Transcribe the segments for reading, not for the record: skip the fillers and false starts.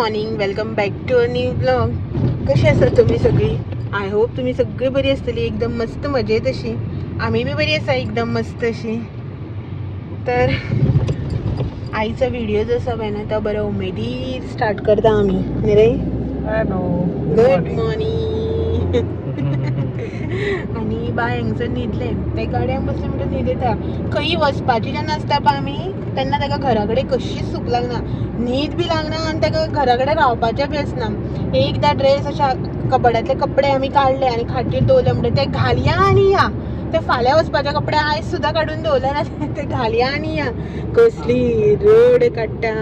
Morning, welcome back to a new vlog. कशी आसात तुमी सगळी? I hope तुमी सगळी बरी आसतली, एकदम मस्त मजेत अशी. आमी बी बरी आसा, एकदम मस्त अशी. तर आयचा व्हिडिओ जो आसा पळय ना, तो बरो उमेदीर स्टार्ट करता आमी. न्ही रे? हॅलो. Good morning. आनी बाय हांगसर न्हिदलें. ते गाडयांक बसलें म्हणटकीर न्हीद येता. खंयी वचपाची जेन्ना आसता पळय आमी, तेन्ना ताका घरा कडेन कशीच सूख लागना, न्हीद बी लागना आनी ताका घरा कडेन रावपाचें बी आसना. एकदां ड्रेस अशा कपड्यांतले कपडे आमी काडले आनी खाटीर दवरले म्हणटकीर ते घालया आनी या. ते फाल्यां वचपाचे कपडे आयज सुद्दां काडून दवरले ना, ते घालया आनी या. कसली रड काडटा.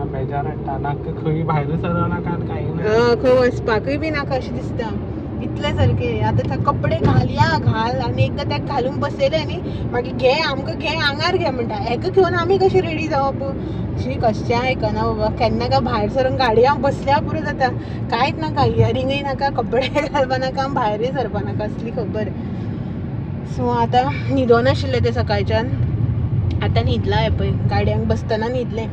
बेजार हाडटा, नाका खंय भायर सरना नाका आनी कांय ना. खंय वचपाकूय बी नाका अशें दिसता इतलें सारकें. आतां ते कपडे घालया घाल आनी एकदां ताका घालूंक बसयलें न्ही, मागीर घे आमकां, घे आंगार घे म्हणटा. हेका घेवन आमी कशें रेडी जावप? शी, कशें आयकना बाबा. केन्ना काय भायर सरून गाडयांक बसल्या पुरो जाता. कांयच नाका, इयरिंगूय नाका, कपडे घालपा नाका, भायरूय सरपा नाका, असली खबर. सो आतां न्हिदोन आशिल्लें तें सकाळच्यान, आतां न्हिदलां हें पळय, गाडयांक बसतना न्हिदलें.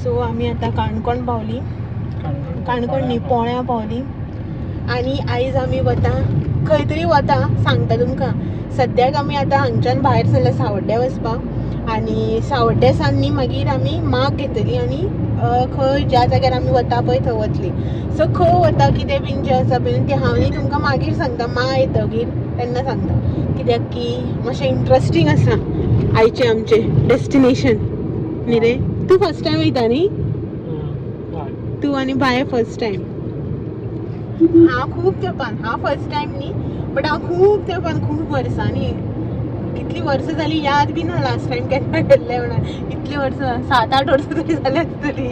सो आमी आतां काणकोण पावली. काणकोण न्ही, पोळ्यां पावली. आनी आयज आमी वता खंय तरी वता, सांगता तुमकां. सद्याक आमी आतां हांगच्यान भायर सरल्या सावड्ड्या वचपाक आनी सावड्ड्या सान न्ही मागीर आमी माग घेतली आनी खंय ज्या जाग्यार आमी वता पळय थंय वतली. सो खंय वता कितें बीन जें आसा पळय तें हांव न्ही तुमकां मागीर सांगता, मा येतगीर तेन्ना सांगता. कित्याक की मातशें इंट्रस्टींग आसा आयचें आमचें डेस्टिनेशन. न्ही रे? तूं फर्स्ट टायम वयता न्ही? तूं आनी बाय फर्स्ट टायम. हांव खूब तेंपान, हांव फर्स्ट टायम न्ही, बट हांव खूब तेंपान, खूब वर्सांनी, कितली वर्सां जाली याद बी ना लास्ट टायम केन्ना गेल्लें म्हणून. इतली वर्सां, 7-8 वर्सां तरी जाली आसतली.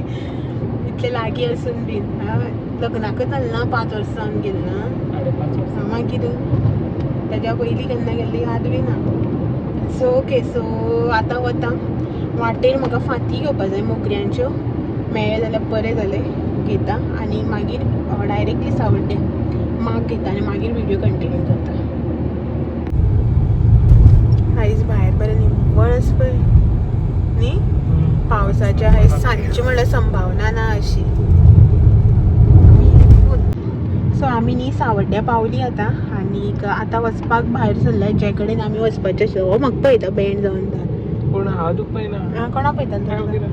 इतले लागीं आसून बीन हांव लग्नाकच जालें ना, 5 वर्सां जावन गेली ना. 5.5 वर्सां. मागीर तेज्या पयलीं केन्ना गेल्ली याद बी ना. सो ओके, सो आतां वता वाटेर म्हाका फांती घेवपा जाय मोगऱ्यांच्यो, मेळ्ळे जाल्यार बरें जालें, घेता आनी मागीर डायरेक्टली सावड्ड्या माग घेता आनी मागीर व्हिडियो कंटिन्यू करता. आयज भायर बरें निव्वळ आसा पळय न्ही, पावसाच्या आयज सांजची म्हणल्यार संभावना ना अशी. सो आमी न्ही सावड्ड्या पावली आतां आनीक आतां वचपाक भायर सरल्या जे कडेन आमी वचपाचें आशिल्लें. हो म्हाका पळयता बँड जावन. पूण हांव तुका पळयना. कोणा पळयतालो तर?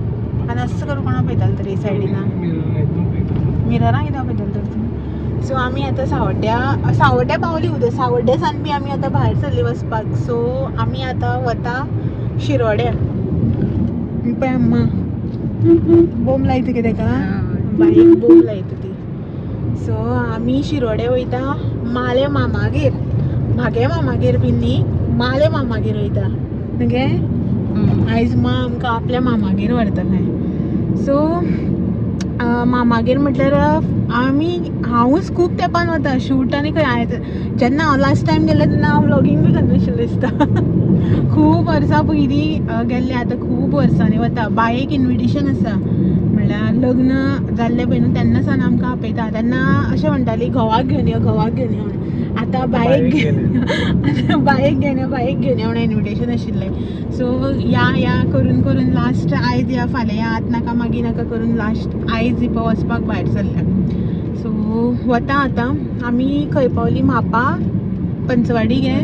आनी असो करून कोणा पळयतालो तर सायडीन? मिररां कित्याक पळयतालो तर तूं? सो आमी आतां सावड्ड्या सावड्ड्या पावली उदय, सावड्ड्या सान बी आमी आतां भायर सरली वचपाक. सो आमी आतां वता शिरोड्या. पळय अम्मा बोम लायता कितें तेका, बाईक बोम लायता ती. सो आमी शिरोडे वयता माले मामागेर, म्हागे मामागेर बी न्ही, माले मामागेर वयता मगे. आयज मा आमकां आपल्या मामागेर व्हरता खंय. सो मामागेर म्हटल्यार आमी, हांवूच खूब तेंपान वता शूट आनी खंय. आयज जेन्ना हांव लास्ट टायम गेल्लें तेन्ना हांव व्लॉगींग बी करनाशिल्लें दिसता. खूब वर्सां पयलीं गेल्लें, आतां खूब वर्सांनी वता. बायेक इन्विटेशन आसा, म्हणल्यार लग्न जाल्लें पळय न्हू तेन्ना सावन आमकां आपयता. तेन्ना अशें म्हणटाली घोवाक घेवन यो, घोवाक घेवन यो म्हणून. आतां बायेक घेवन, बायेक घेवन यो, बायेक घेवन यो म्हणून इन्विटेशन आशिल्लें. सो या या करून करून लास्ट आयज या, फाल्यां या, आतां नाका मागीर नाका करून लास्ट आयज पळय वचपाक भायर सरल्या. सो वता आतां आमी. खंय पावली? म्हापा पंचवाडी गे,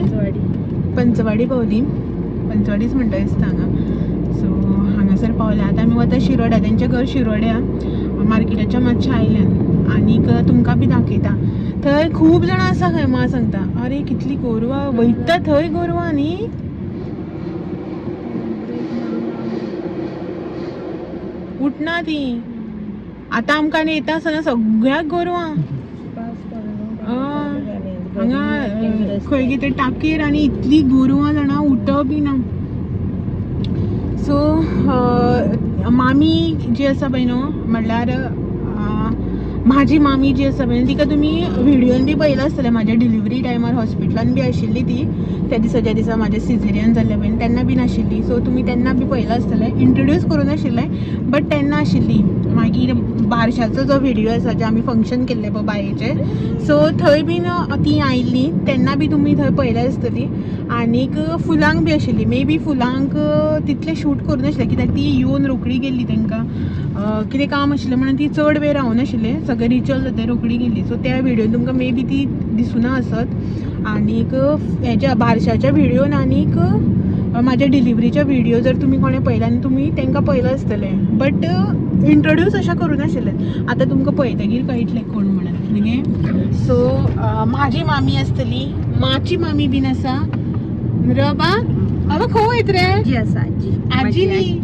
पंचवाडी पावली. पंचवाडीच म्हणटा दिसता हांगा. सो हांगासर पावल्या आतां आमी वता शिरोड्या. तेंचें घर शिरोड्या मार्केटाच्या मातशें आयल्यान. आनीक तुमकां बी दाखयता थंय खूब जाणां आसा खंय. मा सांगता, अरे कितली गोरवां वयता थंय, गोरवां न्ही उठना ती. आतां आमकां न्ही येता आसतना सगळ्याक गोरवां हांगा खंय कितें टाकेर आनी इतली गोरवां जाणां उठप बी ना. सो मामी जी आसा पळय न्हू, म्हणल्यार म्हाजी मामी जी आसा पळय, तिका तुमी व्हिडियोन बी पळयलां आसतलें. म्हाज्या डिलिव्हरी टायमार हॉस्पिटलान बी आशिल्ली ती त्या दिसा, ज्या दिसा म्हाजें सिजेरियन जाल्लें पळय तेन्ना बी आशिल्ली. सो तुमी तेन्ना बी पळयलां आसतलें, इंट्रोड्यूस करूं नाशिल्लें बट तेन्ना आशिल्ली. मागीर बारशाचो जो व्हिडियो आसा जे आमी फंक्शन केल्लें पळय बायेचें, सो थंय बीन ती आयिल्ली तेन्ना बी तुमी थंय पळयल्या आसतली. आनीक फुलांक बी आशिल्ली, मे बी फुलांक तितलें शूट करूं नाशिल्लें कित्याक ती येवन रोखडी गेल्ली, तांकां कितें काम आशिल्लें म्हणून ती चड वेळ रावनाशिल्लें, सगळें रिच्युअल जाता रोखडी गेल्ली. सो त्या व्हिडियोन तुमकां मे बी ती दिसुना आसत. आनीक हेज्या बारशाच्या व्हिडियोन आनीक म्हाज्या डिलिवरीच्या व्हिडियो जर तुमी कोणें पळयला आनी तुमी तांकां पळयलां आसतलें, बट इंट्रोड्यूस अशें करूं नाशिल्लें. आतां तुमकां पळयतकीर कळटलें कोण म्हणून. ओके, सो म्हाजी मामी आसतली, माची मामी बीन आसा. रबा बाबा खंय वयत रे? आजी आसा, आजी. आजी न्ही.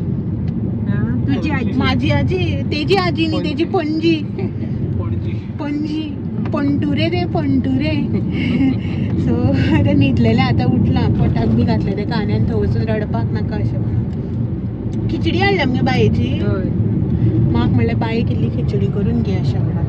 तुजी आजी. माझी आजी, तेजी आजी न्ही, तेजी पणजी. पणजी. पणजी पणटुरे रे, पणटुरे. सो ते न्हिदलेले, आतां उठलां, पोटाक बी घातलें तेका आनी थंय वचून रडपाक नाका अशें म्हणून. खिचडी हाडल्या मगे बायेची. हय. म्हाका म्हणलें बाये इल्ली खिचडी करून घे अशें म्हणून.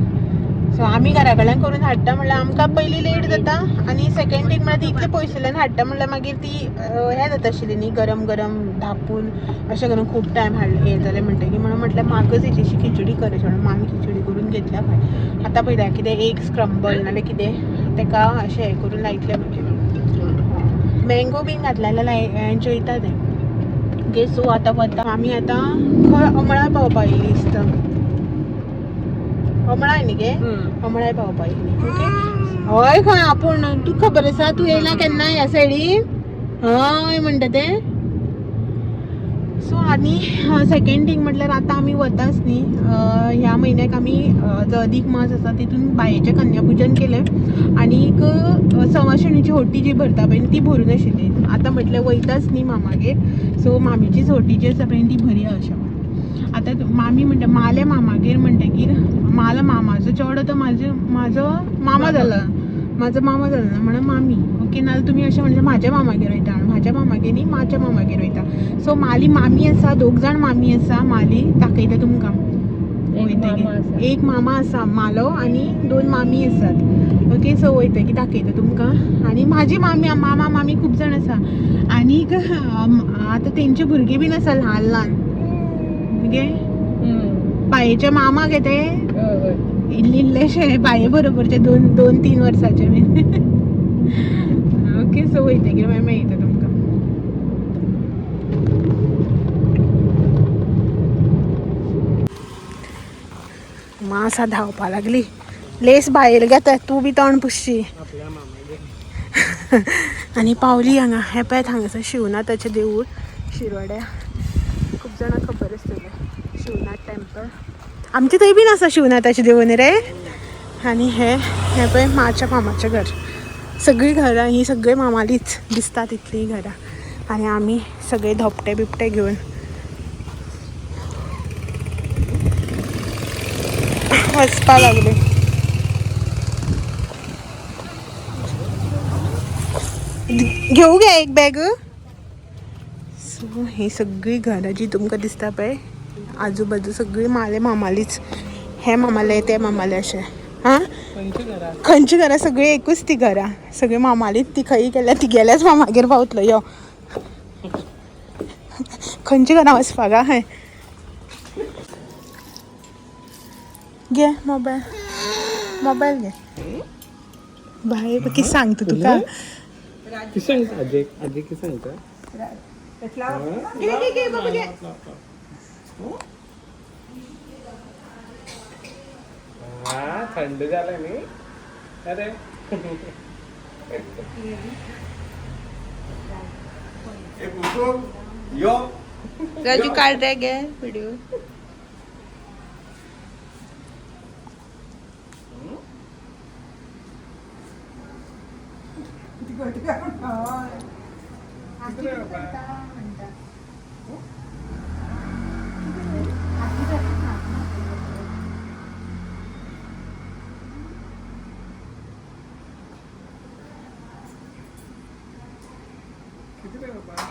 सो आमी घरा कडल्यान करून हाडटा म्हणल्यार आमकां पयलीं लेट जाता, आनी सेकंड थींग म्हणल्यार ती इतले पयसुल्ल्यान हाडटा म्हणल्यार मागीर ती हें जाता आशिल्ली न्ही, गरम गरम धापून अशें करून खूब टायम हाड हें जालें म्हणटकीर, म्हणून म्हटलें म्हाकच इल्लीशी खिचडी कर अशें म्हणून मान खिचडी करून घेतल्या खंय. आतां पळयता कितें एक स्क्रंबल नाल्यार कितें तेका अशें हें करून लायतलें. मागीर मँगो बीन घातलें जाल्यार जेयता तें. ओके, सो आतां वता आमी. आतां खंय अमळा पावपा येयली दिसता, अमळाय न्ही गे, अमळाय पावपा येयली. ओके, हय खंय आपूण तुका खबर आसा, तूं येयला केन्ना ह्या सायडीन? हय म्हणटा तें. सो आनी सेकंड थींग म्हटल्यार आतां आमी वताच न्ही, ह्या म्हयन्याक आमी जो अदीक मास आसा तितून बायेचें कन्यापुजन केलें आनीक सवाशिणीची होटी जी भरता पळय ती भरूं नाशिल्ली. आतां म्हटलें वयताच न्ही मामागेर, सो मामीचीच होटी जी आसा पळय ती भरया अशें म्हणून. आतां मामी म्हणटा माल्या मामागेर म्हणटकीर माला मामाचो चेडो तो म्हाजो म्हाजो मामा जाला, म्हाजो मामा जाला ना म्हणून मामी. ओके, नाल्यार तुमी अशें म्हणजे म्हाज्या मामागेर वयता, म्हाज्या मामागेर न्ही, म्हाज्या मामागेर वयता. सो माली मामी आसा, दोग जाण मामी आसा माली, दाखयता तुमकां. एक मामा आसा. एक मामा आसा मालो आनी दोन मामी आसात. ओके, सो वयतकीर दाखयता तुमकां. आनी म्हाजी मामी मामा मामी खूब जाण आसा. आनीक आतां तेंचे भुरगीं बीन आसा ल्हान ल्हान. ओके, बायेचे मामा गे ते. हय हय. इल्ले इल्लेशे बाये बरोबरचे, दोन दोन तीन वर्साचे बीन. ओके, सो वयतकीर मागीर मेळटा तुमकां. मासा धांवपा लागली, लेस भायर घेता, तूं बी तोंड पुसशी. आपल्या मामागेर. आनी पावली हांगा. हें पळयात हांगासर शिवनाथाचें देवूळ शिरवाड्या, खूब जाणांक खबर आसतलें शिवनाथ टेम्पल. आमचे थंय बीन आसा शिवनाथाचें देवूळ न्ही रे. आनी हें हें पळय माच्या मामाचें घर. सगळीं घरां हीं सगळीं मामालीच दिसता तितलीं घरां. आनी आमी सगळे धोपटे बिपटे घेवन वचपा लागले. घेऊ घ्या एक बॅग. सो ही सगळी घरां जी तुमकां दिसता पळय आजूबाजू सगळी माले मामालीच, हे मामाले ते मामाले अशें. हां. खंयची घरां? खंयची घरां सगळीं एकूच ती घरां, सगळीं मामालीच. ती खंय गेल्या तिगेल्याच मामागेर पावतलो. यो, खंयची घरां वचपाक गाय? घे मोबायल, मोबायल घे. बाय, कितें सांगता तुका? कितें सांगता आजेक? आजेक कितें सांगता? घे घे घे बाबा घे. हा, थंड जालें न्ही? अरे. यो. राजू काढ रे, घे व्हिडिओ. किती रे बाबा?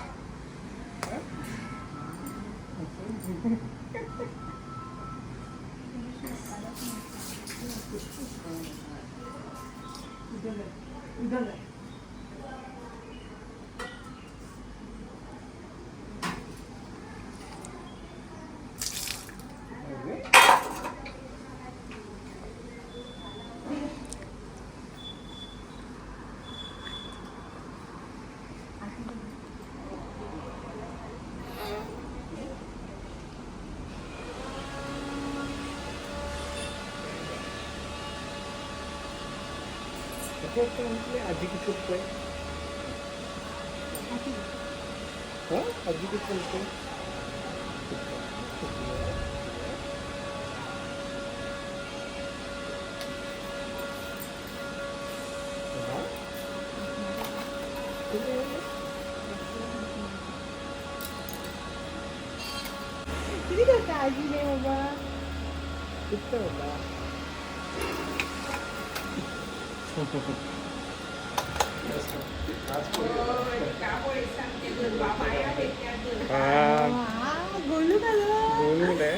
आजी आजी कितें पळय. हा, आजी कितें चलता? कितें करता आजी रे बाबा? कितें बाबा? हा. गोलू घालो. गोलू रे.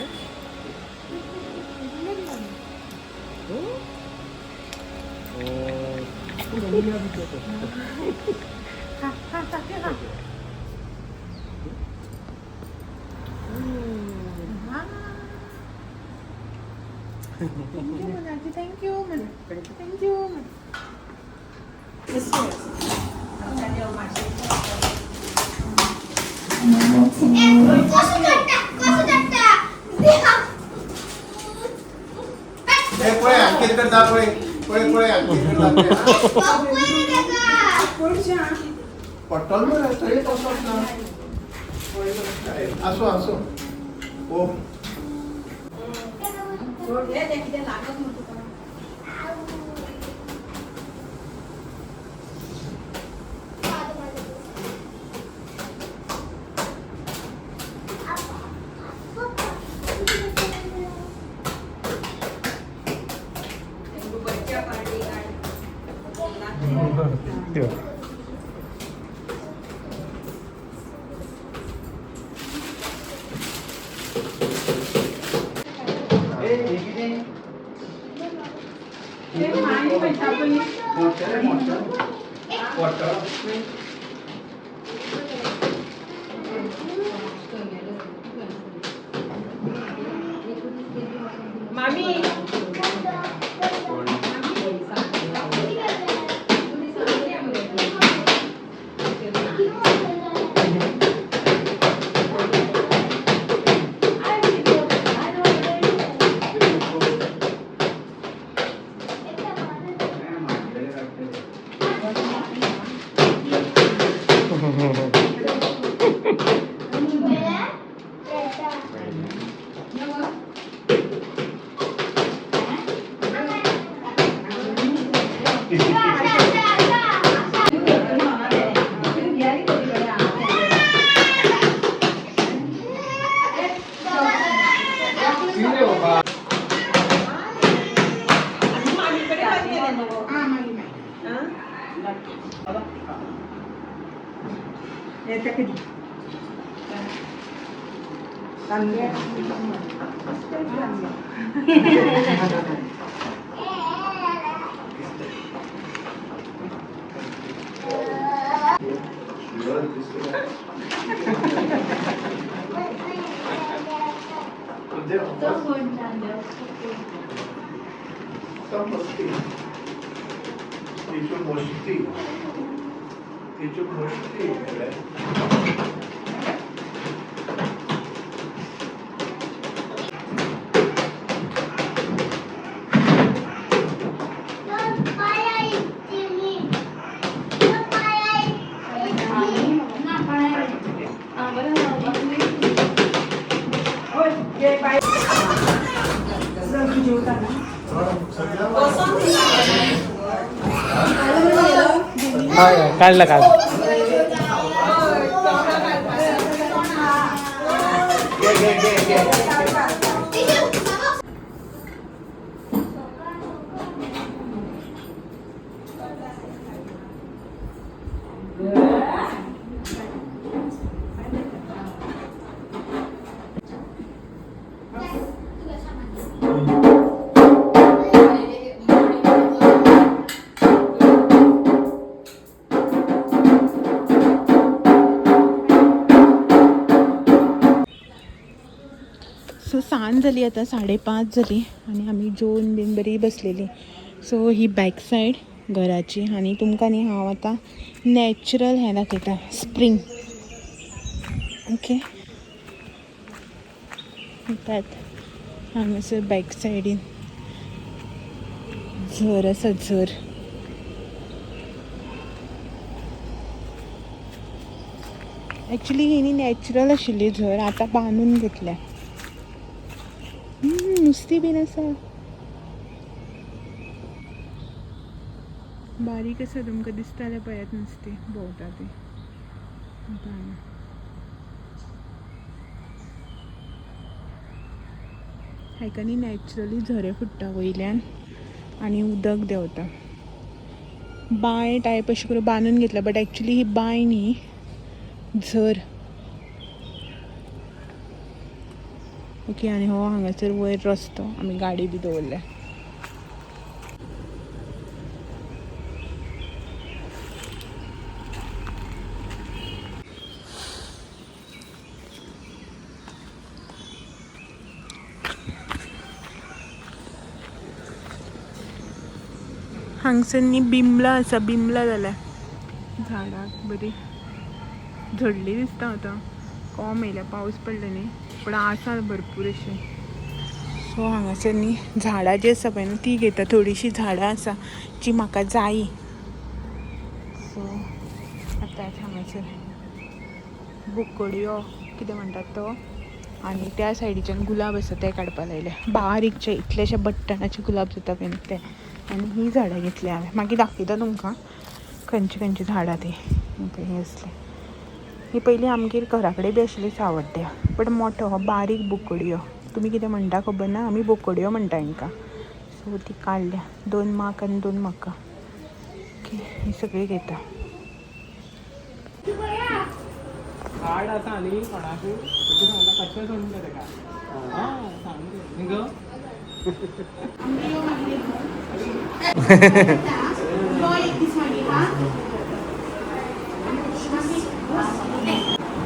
खा खा सारकें खा. Thank you म्हण आजी, thank you म्हण, thank you म्हण. कसो चडटा, कसो चडटा? ए पळय अंकित कडे जा, पळय पळय पळय अंकित कडे जा पळय. पडटलो मरे थंय कसोच ना. आसूं आसूं ओ. मामी. मस्ती तिची, मस्ती तिची, मस्ती. काढलं काढलं. घे घे घे घे. सो सांज जाली आतां, 5:30 जाली आनी आमी जेवन बीन बरी बसलेली. सो ही बॅक सायड घराची आनी तुमकां न्ही हांव आतां नॅचरल हें दाखयता, स्प्रींग. ओके, पळयात हांगासर बॅक सायडीन झर आसा, झर. ॲक्च्युली ही न्ही नॅचरल आशिल्ली झर, आतां बांदून घेतल्या. नुस्तीं बीन आसा, बारीक आसा. तुमकां दिसता जाल्यार पळयात, नुस्तीं भोंवता ती आतां. हाका न्ही नॅचरली झरे फुट्टा वयल्यान आनी उदक देंवता. बांय टायप अशें करून बांदून घेतल्या, बट एक्चुली ही बांय न्ही, झर. ओके, आनी हो हांगासर वयर रस्तो, आमी गाडी बी दवरल्या. हांगसर न्ही बिमलां आसा, बिमलां जाल्या झाडाक बरी झडली दिसता. आतां कोम येयल्या, पावस पडले न्ही, पूण आसा भरपूर अशें. सो हांगासर न्ही झाडां जी आसा पळय न्हू, ती घेता. थोडीशीं झाडां आसा जी म्हाका जायी. सो आतां हांगासर बोकडयो कितें म्हणटात तो, आनी त्या सायडीच्यान गुलाब आसा, ते काडपा लायले. बारीकचे इतलेशे बट्टणाचे गुलाब जाता पळय न्हू ते. आनी ही झाडां घेतली हांवें. मागीर दाखयता तुमकां खंयची खंयची झाडां ती. पळय, ही असली ही पयलीं आमगेर घरा कडेन बी आशिल्ली सावड्ड्या, बट मोठो हो बारीक बोकडयो. तुमी कितें म्हणटा खबर ना, आमी बोकडयो म्हणटा हांकां. सो ती काडल्या, दोन माक आनी दोन म्हाका. ओके, ही सगळी घेता. हाड आसा न्ही कोणाक तुका सांगता, कशें सोडून दे तेका. आं, सांग न्ही गो. यो एक दीस मागीर. हा,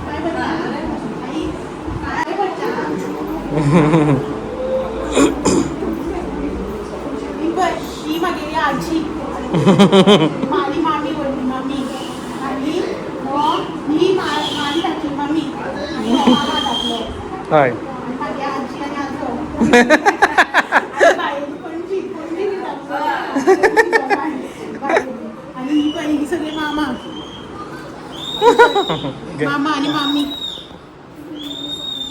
काय बरं? आई, काय करता? ही बघ, ही मागेली आजी, माझी मामी, व्हडली मामी, आणि हो ही माझी धाकली मामी आणि हो मामा धाकलो. हय. आणि माझी आजी आणि आजो आणि बायल पणजी, पणजी बी धाकलो. आणि ही पण, ही सगळे मामा, मामा आणि मामी.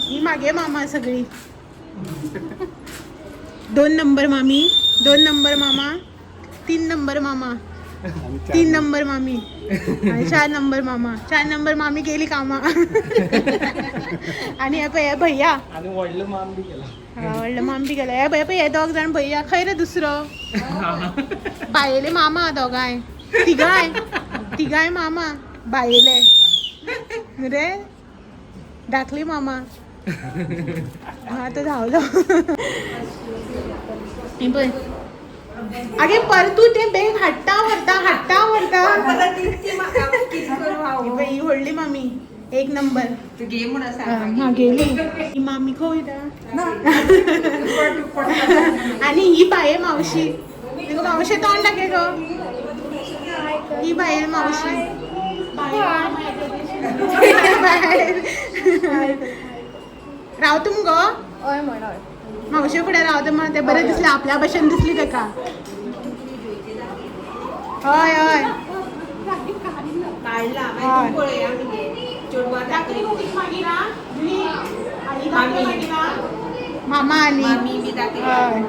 ही मागे मामा सगळी. दोन नंबर मामी, दोन नंबर मामा, तीन नंबर मामा, तीन नंबर मामी आणि चार नंबर मामा. चार नंबर मामी गेली कामा. आणि हे पळय, हे भैया. आनी व्हडलो माम बी गेला. हा, व्हडलो माम बी गेला. हे भैया पळय, हे दोग जाण भैया. खंय रे दुसरो? बायले मामा दोगांय, तिगांय, तिगांय मामा बायले रे. धाकली मामा हा, तो धांवलो. हे पळय, आगे परतू ते बॅग हाडटा व्हरता, हाडटा व्हरता. ही पळय, ही व्हडली मामी, एक नंबर मागेली. ही मामी खंय वयता? आणि ही बाये मावशी. गो मावशे, तोंड दाखय गो. ही बाये मावशी. बाय रावता मुगो? हय म्हण, हय. मावशे फुडें रावता मग ते बरें दिसलें, आपल्या भशेन दिसली तेका. हय हय. हय. धाकली कोणीक मागीर हा? जुई, आणि धाकली मागीर हा? मामा आणि हय.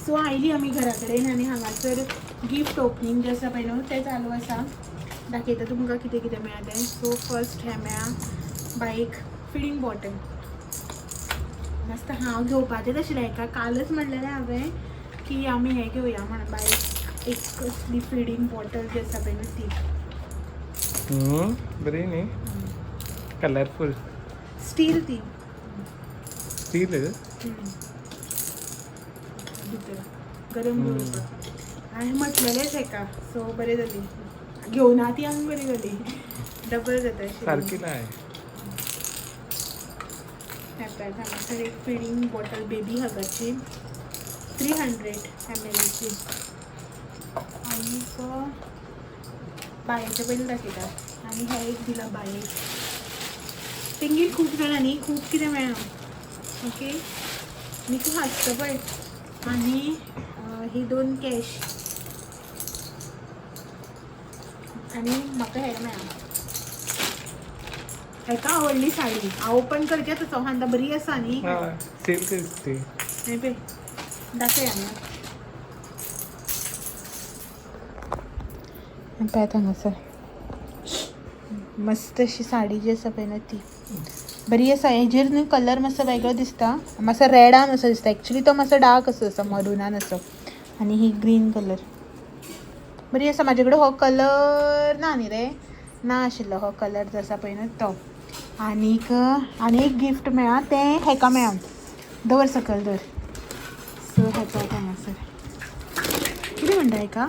सो आयली आमी घरा कडेन आनी हांगासर गिफ्ट ओपनींग जें आसा पळय न्हू, तें चालू आसा. दाखयता तुमकां कितें कितें मेळ्ळा तें. सो फर्स्ट हें मेळ्ळा, बायक फिडींग बॉटल. मस्त. हांव घेवपाचें आशिल्लें हेका, कालच म्हणलेलें हांवें की आमी हें घेवया म्हणून, बायक एक कसली फिडींग बॉटल जी आसा पळय न्हू ती. बरी न्ही, कलरफूल. स्टील ती. स्टील. भितर गरम दवरपाक. हांवें म्हटलेलेंच हेका, सो बरें जाली घेवना ती, आनी बरी जाली, डबल जाता. सारकी नाय. हांगासर एक फिडींग बॉटल बेबी हगाची, 300 ml ची. आनीक बायेचे पयलीं दाखयता. आनी हें एक दिलां बायेक. तेंगेर खूब जाणांनी खूब कितें मेळ्ळां. ओके, निकू हांसता पळय. आनी ही दोन कॅश. आनी म्हाका हें मेळ्ळां. हेका आवडली साडी. हांव ओपन करचे तो चौहान बरी आसा न्ही? हय, सिल्क ती. हें पळय, दाखय हांगा. पळयात हांगासर मस्त अशी साडी जी आसा पळय न्हू ती बरी आसा. हेजेर न्हू कलर मातसो वेगळो दिसता, मातसो रेडान असो दिसता. एक्चुली तो मातसो डार्क असो आसा, मरुनान असो. आनी ही ग्रीन कलर बरी आसा. म्हाजे कडेन हो कलर ना न्ही रे, ना आशिल्लो हो कलर जो आसा पळय न्हू तो. आनीक आनी एक गिफ्ट मेळ्ळां तें हेका मेळ्ळां. दवर सकयल दवर. सो हें पळय हांगासर कितें म्हणटा हेका,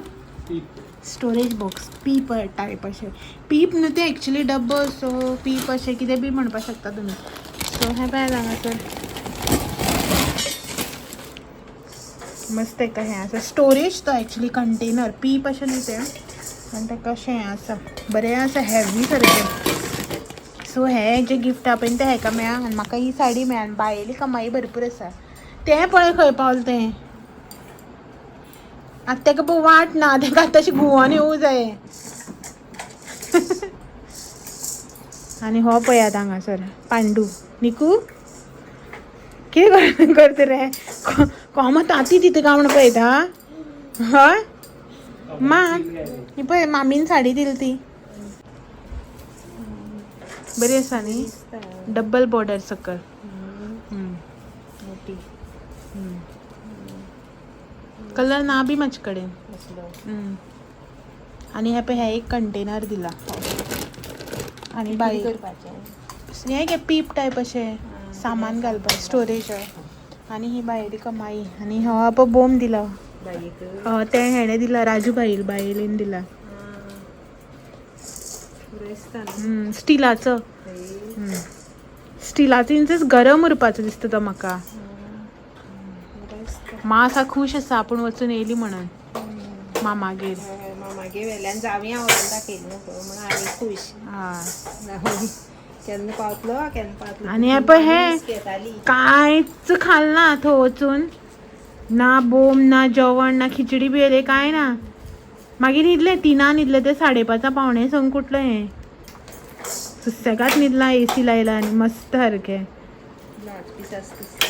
स्टोरेज बॉक्स, पीप टायप अशें. पीप न्हू तें एक्चुली, डब्बो असो पीप अशें कितें बी म्हणपाक शकता तुमी. सो हें पळयात हांगासर मस्त एका हें आसा स्टोरेज तो, एक्चुली कंटेनर, पीप अशें न्हू तें, आनी ताका अशें हें आसा, बरें आसा, हेवी सारकें. सो हें जें गिफ्ट आहा पळय तें हेका मेळ्ळां आनी म्हाका ही साडी मेळ्ळा. आनी बायली कमाई भरपूर आसा. तें पळय खंय पावलें तें आतां. ताका पळय वाट ना, ताका आतां अशें घुंवोन येवं जाय. आनी हो पळयात हांगासर पांडू. निकू, कितें करता रे? कोमा तांती दिता काय म्हण पळयता. हय मा, ही पळय मामीन साडी दिली ती बरी आसा न्ही? डबल बॉर्डर सकल. मोठी. कलर ना बी म्हाजे कडेन. असलो. आनी हे पळय, हे एक कंटेनर दिला आनी बाई करपाचें? हें गे पीप टायप अशें सामान घालपाक स्टोरेज. हय, आनी ही बायली कमाई. आनी हो पळय बोम दिला. बाईक. तें हेणें दिला, राजू बाईल बायलेन दिला. बरें दिसता न्हू? स्टिलाचो. स्टिलाचो इन्सीस गरम उरपाचो दिसता तो म्हाका. बरें दिसता. मा आसा खूश आसा आपूण वचून येयली म्हणून मामागेर. हय, मामागेर वेल्यान जावया व्हरून दाखयली न्हू म्हणून आनी खूश. हय. केन्ना पावतलो केन्ना पावतलो. आनी हें पळय हें घेताली. कांयच खाल ना थंय वचून, ना बोम ना जेवण ना खिचडी बी येयलें कांय ना. मागीर न्हिदलें, तिनां न्हिदलें तें, 5:30 8:45 उठलें. हें सुसेगाद न्हिदलां, एसी लायला आनी मस्त सारकें. ब्लावज पीस आसता.